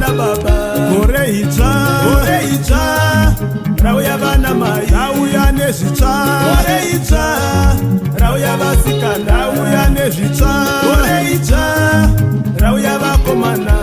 vana baba. Gore idzva, gore idzva rauya vana mai, rauya nezvitsva. Gore idzva rauya vasikana, rauya nezvitsva. Gore idzva rauya vakomana.